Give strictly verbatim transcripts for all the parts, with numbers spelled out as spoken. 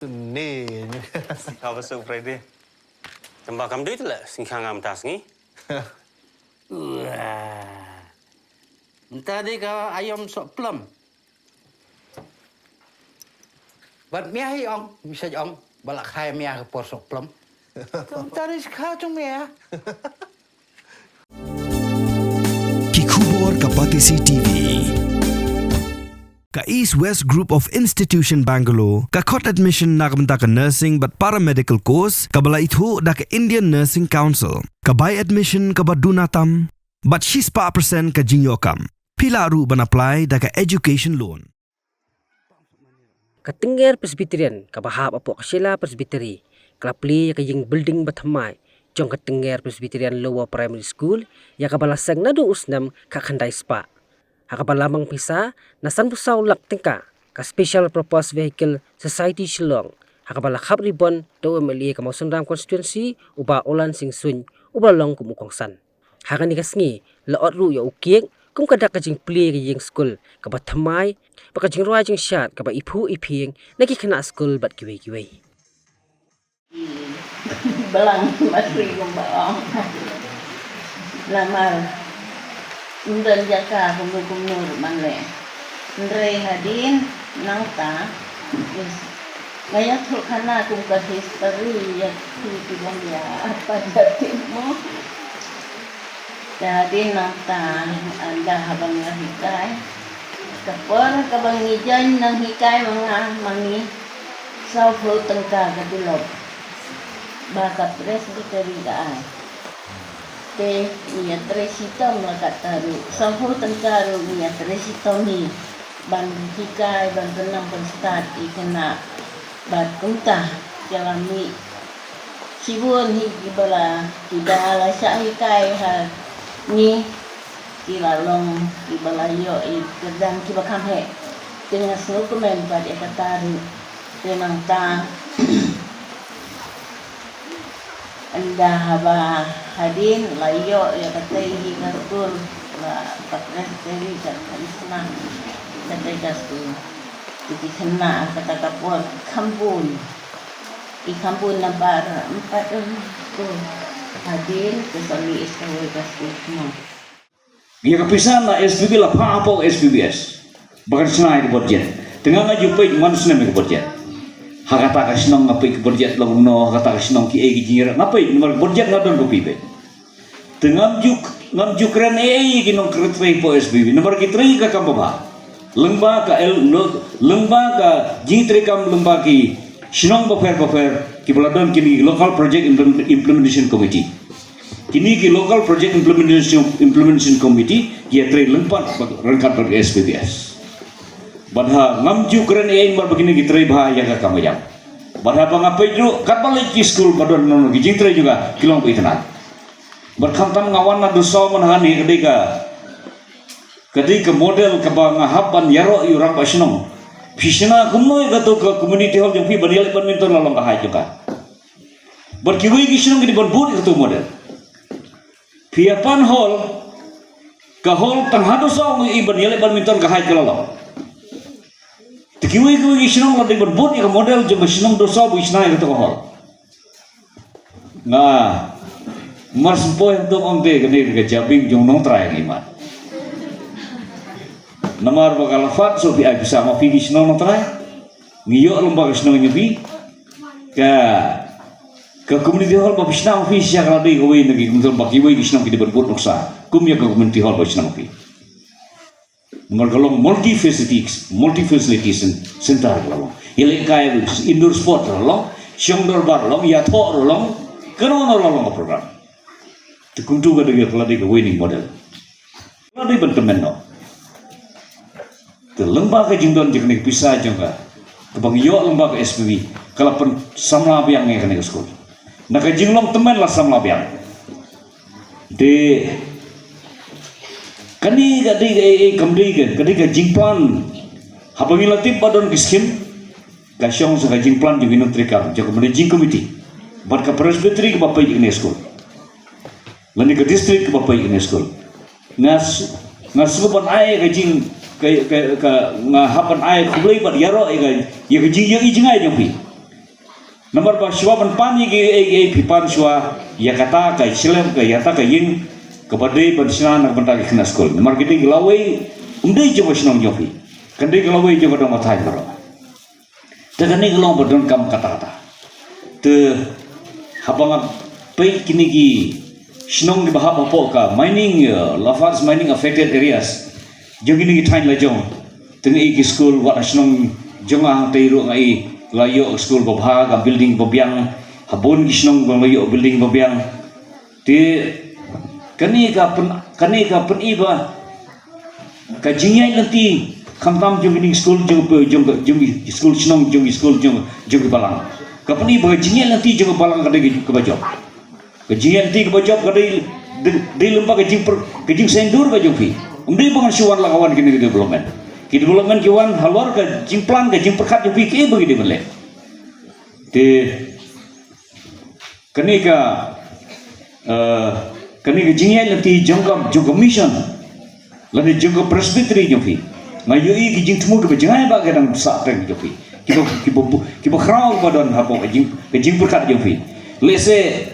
Ni. Kaba suk Friday. Tamba kam dei te la sing khang am tas ngi. Wah. Mynta dei ka aïom sohplem. Bad mia hi ong, misa ong, ba la khai mia ka por sohplem. Mynta dei skha jong mia. Ki khubor ka Batesi T V. Ka East West Group of Institution Bangalore ka khot admission na ka bynta ka nursing bad paramedical course kaba la ithuh da ka Indian Nursing Council. Ka bai admission kaba duna tam bad shispah percent ka jingïoh kam. Phi lah ruh ban apply da ka education loan. Ka Tynger Presbyterian kaba hap hapoh ka Shella Presbytery ka la plie ïa ka ïing building ba thymmai jong ka Tynger Presbyterian Lower Primary School, ïa kaba la seng naduh u snem khatkhyndai spah. Ha kaba la mang pisa na sanphew saw lak tyngka ka Special Purpose Vehicle Society Shillong, ha kaba la khap ribbon da u M L A ka Mawsynram Constituency, u Bah Olan Singh Suin, uba la long kum u kongsan. Ha kane ka sngi la ot ruh ïa u cake kum ka dak ka jingplie ka ïing skul kaba thymmai bad ka jingrwai jingshad kaba iphuh iphieng na ki khynnah skul bad kiwei kiwei. Balang masri kumba ong. Namar ym don jaka kumno kumno ruh ban leh. Hynrei hadien nangta, nga ïathuh khana kum ka history ïa ki ki ban ïa apa jati mo. Te hadien nangta, ynda haba nga hikai, ka por kaba ngi join nonghikai ma nga ma ngi, sawphew tyngka ka tulop ba ka Presbytery ka ai. Te ngi ïatrei shitom la katta ruh, sawphew tyngka ruh ngi ïatrei shitom hi ban hikai, ban pynlong pynstad ïa kine bad kumta ki la mih shibun hi kiba la, kiba la shah hikai ha ngi, ki la long kiba la ïoh ïa ki kyrdan kiba kham heh. Te nga sngewkmen pat ïa kata ruh. Te nangta ynda haba hadien la ïoh ïa katei hi ka skul, la ka Presbytery ka kalisna katei ka skul. Te ki khynnah kata ka por kham bun. Ki kham bun namar ym pat, um, tu hadien ka sani is kawei ka skul kumno. Ïa ka pisa na S P B la phah hapoh S P B S. Ba kan shna ïa ka budget. Te nga nga ju peit man snem ïa ka budget. Ha kata ka shnong nga peit ka budget la kumno, ha kata ka shnong kiei ki jingïarap nga peit namar ka budget nga don copy peit. Te ngam ju, ngam ju kren ei ei ïa ki nongkren trei hapoh S P B namar ki trei ka kam babha. Lyngba ka el, lyngba ka jingtrei kam lyngba ki shnong bapher bapher kiba la don kine ki Local Project Implement-, Implementation Committee. Kine ki Local Project Implementation, Implementation Committee ki ïatrei lyngkot bad, ryngkat bad S P B S. Bad ha ngam ju kren ei ei namar ba kine ki trei bha ïa ka kam ba ïap. Bad haba nga peit ruh katba leit ki skul ba don noh noh ki jingtrei jong ka ki long ba itynnad. Bad khamtam nga wan naduh saw man hangne ka dei ka, ka dei ka model kaba nga hap ban ïaroh ïa u rangbah shnong. Phi shna kumno ïa kato ka community hall jong phi ban ïaleh badminton la long ka height jong ka. Bad kiwei ki shnong ki dei ban bud ïa kato model. Phi ïa pan hall, ka hall tang haduh saw ngi i ban ïaleh badminton ka height ka la long. Te kiwei kiwei ki shnong la dei ban bud ïa ka model jong ka shnong duh saw ba i shna ïa kato ka hall. Nga mar symboh ïa kato ong te kane ka jabieng jong u nongtrai ngi mat. Namar ba ka la fat so phi ai pisa ma phi ki shnong nongtrai. Ngi ïoh lyngba ka shnong ïa phi. Ka, ka community hall ba phi shna ma phi shisha ka la dei kawei na ki kumta ba kiwei ki shnong ki dei ban bud nuksa kum ïa ka community hall ba shna ma phi. Namar ka long multi facilities, multi facilities cen-, center ka la long. Ïalehkai indoor sport la long, shong dorbar la long, ïathoh la long, kano kano la long ka program. Te kumtu ka dei ka la dei ka winning model. Ka la dei ban tymmen noh. Te lyngba ka jingdon jong kane ka pisa jong ka, kaba ngi ïoh lyngba ka S P B, ka la pynsamla biang ïa kane ka skul. Na ka jinglong tymmen la samla biang. Te kane ka dei ka, eh, eh, kam dei ka, ka dei ka jingplan. Haba ngi la tip ba don ki skim, ka shong sa ka jingplan jong ki nongtrei kam, jong ka managing committee. Bad ka presbytery kaba peit ïa kane ka skul. Lane ka district kaba peit ïa kane ka skul. Nga s-, nga sngewbha ban ai ka jing, ka, ka, ka, nga hap ban ai khublei bad ïaroh ïa ka, ïa ka jing, ïa ka jingai jong phi. Namar ba shuwa ban pan ïa kiei kiei phi pan shuwa ïa kata ka shlem ka ïa kata ka ïing kaba dei ban shna na ka bynta ki khynnah skul. Namar ki dei ki lawei, ym dei jong ka shnong jong phi. Kan dei ki lawei jong ka dong ka thaiñ baroh. Te kane ka long ba donkam katta katta. Te haba nga peit kine ki shnong kiba hap hapoh ka mining, eh, Lafarge mining affected areas jong kine ki thaiñ la jong. Te nga i ki skul wat ha shnong jong nga hangtei ruh nga i la ïoh skul babha, ka building babiang. Ha bun ki shnong ba la ïoh building babiang. Te kane ka pyn, kane ka pyni ba ka jingïaid lynti khamtam jong kine ki skul jong, jong, jong ki skul shnong, jong ki skul jong, jong ki balang. Ka pyni ba ka jingïaid lynti jong ka balang ka dei kaba jop. Ka jingïaid lynti kaba jop ka dei, dei, dei lem bad ka jingpyr, ka jingsaiñdur ka jong phi. Ym dei ba ngan shu wan la ka wan kine ki development. Ki development ki wan halor ka jingplan ka jingpyrkhat jong phi kiei ba ki dei ban leh. Te kane ka, eh, kane ka jingïaid lynti jong ka, jong ka mission lane jong ka presbytery jong phi. Nga ïohi ki jingthmu kiba jngai ba ka dang sah teng jong phi. Kiba, kiba, kiba khraw ba don hapoh ka jing, ka jingpyrkhat jong phi. Lehse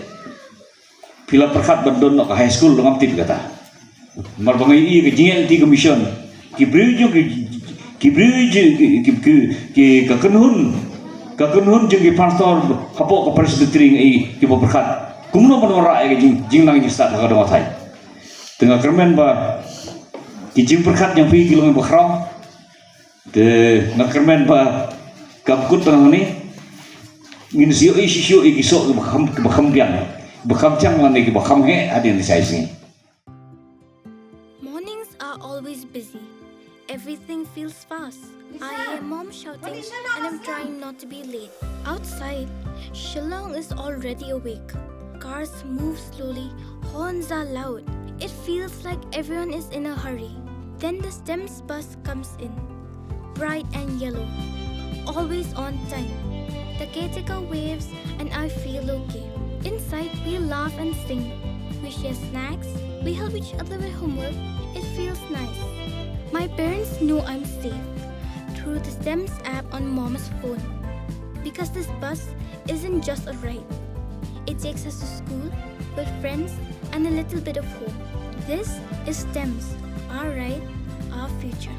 phi la pyrkhat ban don noh ka high school, ngam tip kata. Namar ba nga ïohi ka jingïaid lynti ka mission. Ki briew jong ki, ki briew jong ki, ki, ki, ki, ka kynhun, ka kynhun jong ki pastor hapoh ka presbytery nga i kiba pyrkhat kumno ban wanrah ïa ka jing, jingnang jingstad ha ka dong ka thaiñ. Te nga kyrmen ba ki jingpyrkhat jong phi ki long ba khraw. Te nga kyrmen ba kam kut tang hangne ngin sa ïohi shisha ïa ki soh kiba kham, kiba kham biang, kiba kham thiang lane kiba kham heh hadien sa shisngi. Mornings are always busy. Everything feels fast. I hear mom shouting and I'm trying not to be late. Outside, Shillong is already awake. Cars move slowly, horns are loud. It feels like everyone is in a hurry. Then the STEMS bus comes in, bright and yellow, always on time. The caretaker waves and I feel okay. Inside, we laugh and sing. We share snacks, we help each other with homework. It feels nice. My parents know I'm safe through the STEMS app on mom's phone. Because this bus isn't just a ride, it takes us to school, with friends, and a little bit of home. This is STEMS, our ride, our future.